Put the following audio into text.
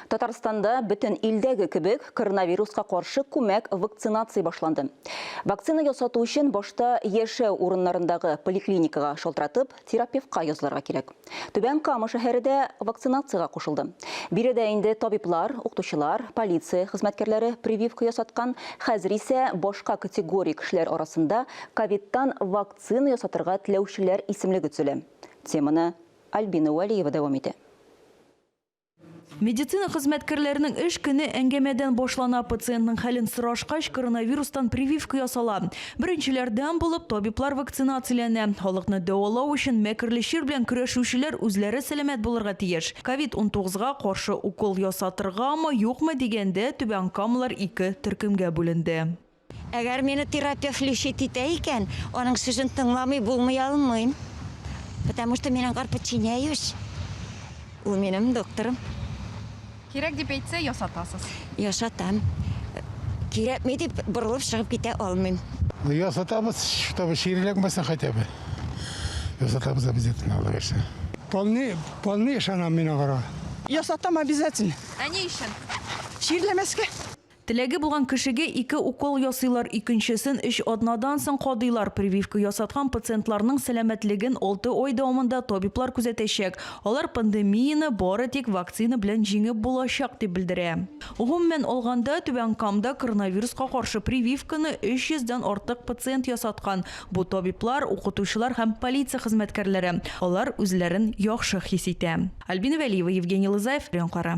Татарстанда бөтен илдәге кебек коронавируска каршы күмәк вакцинация башланды. Вакцина ясату өчен башта яшәү урыннарындагы поликлиникага шалтыратып, терапевтка язылырга кирәк. Түбән Кама шәһәре дә вакцинациягә кушылды. Биредә инде табиблар, укытучылар, полиция хезмәткәрләре прививка ясаткан. Хәзер исә башка категория кешеләр арасында ковидтан вакцина ясатырга теләүчеләр исемлеге төзелә. Теманы Альбина Вәлиева дәвам итә. Медицина хезмәткәрләренең эш көне әңгәмәдән башлана. Пациентның хәлен сорашкач, коронавирустан прививка ясала. Беренчеләрдән булып, табиблар вакцинацияләнә. Халыкны дәвалау өчен мәкерле чир белән көрәшүчеләр үзләре сәламәт булырга тиеш. Ковид-унтугызга каршы укол ясатыргамы, юкмы дигәндә, түбәнкамалар ике төркемгә бүленде. Әгәр мине терапевт лечить итә икән, аның сүзен тыңламый булмый алмыйм. Потому что мин аңар подчиняюсь. Ул минем докторым. Кирәк дип әйтсә, ясатасыз. Ясатам. Кирәкми дип борылып чыгып китә алмыйм. Ну, ясатабыз, чтобы чир эләкмәсен хотя бы. Ясатабыз обязательно, Алла бирсә. Полный, полный ышанам мин аңарга. Ясатам обязательно. Ә ни өчен? Чирләмәскә. Теләге булган кешегә ике укол ясыйлар, икенчесен өч атнадан соң кадыйлар. Прививка ясаткан пациентларның сәламәтлеген алты ай дәвамында табиблар күзәтәчәк. Алар пандемияне бары тик вакцина белән җиңеп булачак, дип белдерә. Гомумән алганда, Түбән Камда коронавируска каршы прививканы 300 дән артык пациент ясаткан. Бу табиблар, укытучылар һәм полиция хезмәткәрләре. Алар үзләрен яхшы хис итә. Альбина Вәлиева, Евгений Лызаев, Районкара.